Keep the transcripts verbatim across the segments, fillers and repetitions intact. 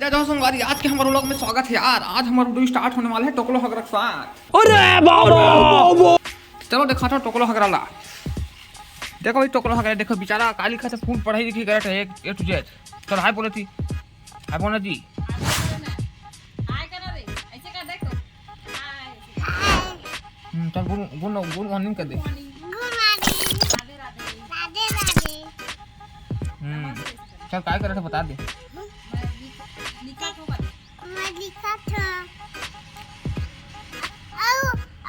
जय जोहार संगवारी, आज के हमर vlog में स्वागत हे यार। आज हमर video start होने वाला हे टोकलो हगरा के साथ। अरे बाबा! चलो दिखाथंव टोकलो हगरा ला। देखो भाई टोकलो हगरा, देखो बेचारा का लिखथे, full पढ़ाई लिखाई करत हे, A to Z। चल hi बोलत ही, hi बोलना जी। Hi करा रे, ऐसे कर देख तो। Hi। हम्म, चल good, good, good morning कर दे। Good morning। राधे राधे। राधे राधे। हम्म, चल काय करत हे बता दे। मैं लिख-, लिखत हंव। मैं लिखत हंव। अउ,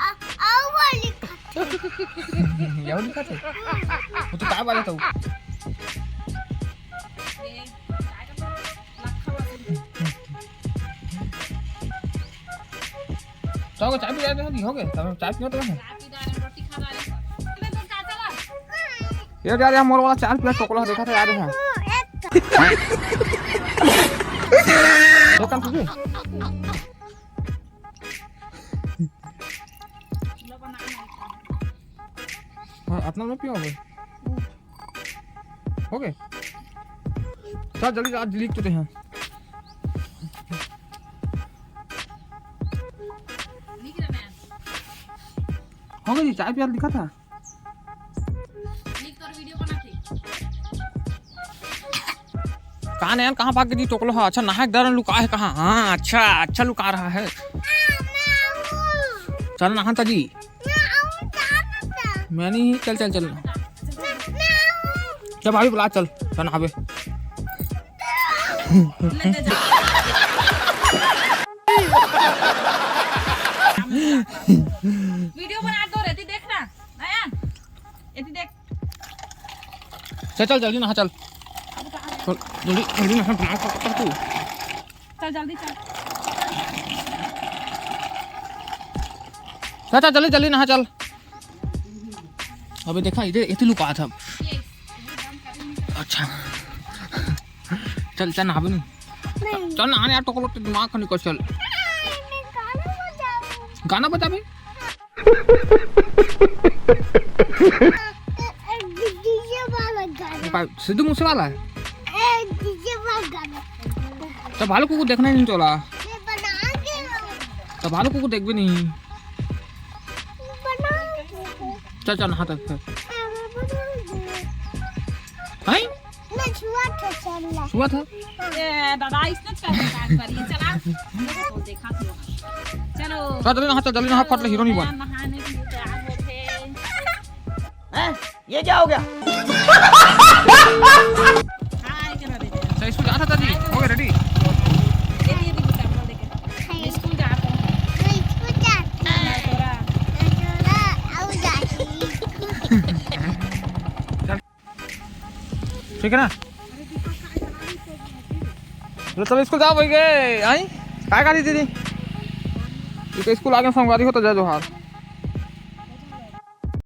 अ-, अउ वो लिखत हे। ये वो लिखत हे? वो तो काय बाजत हे? तो चाय पी जाते हैं, हो गए, तब चाय पियो तो है। ये यार, यार, मोर वाला चार पिया टोकलो देखत हे यार, हां। देखा तुझे? हां, अपना में पियो हो गए। हो गए? चल जल्दी, आज लिख तो दे हां। हो गई, चाय पिया दिखा था। कहां नैन, कहां भाग गई टोकलो हा? अच्छा, नहाए के डर लुका हे कहां? हां, अच्छा, अच्छा लुका रहा है। चल नहा ता जी। मैं नहीं, चल, चल, चल। चल भाभी बुला, चल, चल नहाबे। Video बना दो रे, एती देख ना। आया? एती देख। चल, चल, जल्दी नहा, चल। चल, जल्दी, जल्दी नहा, दिमाग खराब कर तू। चल, जल्दी चल। चल, चल, जल्दी, जल्दी नहा, चल। अबे देखा, इधर, इधर लुका था। अच्छा। चल, चल, नहाबे नहीं। चल, नहाने यार, टोकलो, तो दिमाग खराब कर, चल। गाना बजाबे। DJ वाला गाना। सिद्धू मूसे वाला है। ए, DJ वाला गाना। तो भालू कुकु देखना ही नहीं चला। मैं बना के लाऊं। तो भालू कुकु देख भी नहीं। बना के लाऊं। चल, चल, हाथ रख। ए, मैं बना के लाऊं। हैं? मैं छुआ था, चल ला। छुआ था? ए, दादा, इसने क्या काम करी? चला। देखो, देखा तो। चलो। चल, जल्दी नहा, चल, जल्दी नहा, फट ले, हीरो नहीं बन। नहाने के लिए तैयार हो गए। हैं? ये क्या हो गया? हाय करा दे। अच्छा, स्कूल जाता था जी? हो गया, ready? ये, ये, ये, ये, चप्पल लेके। मैं स्कूल जाता हूँ। मैं स्कूल जाती हूँ। मैं थोड़ा मैं थोड़ा आऊँ जाती हूँ। ठीक है ना? लो, चलो, स्कूल जाओ, भाई गए। आई? काय करी दीदी? ये तो स्कूल आगे संगवारी हो तो जय जोहार।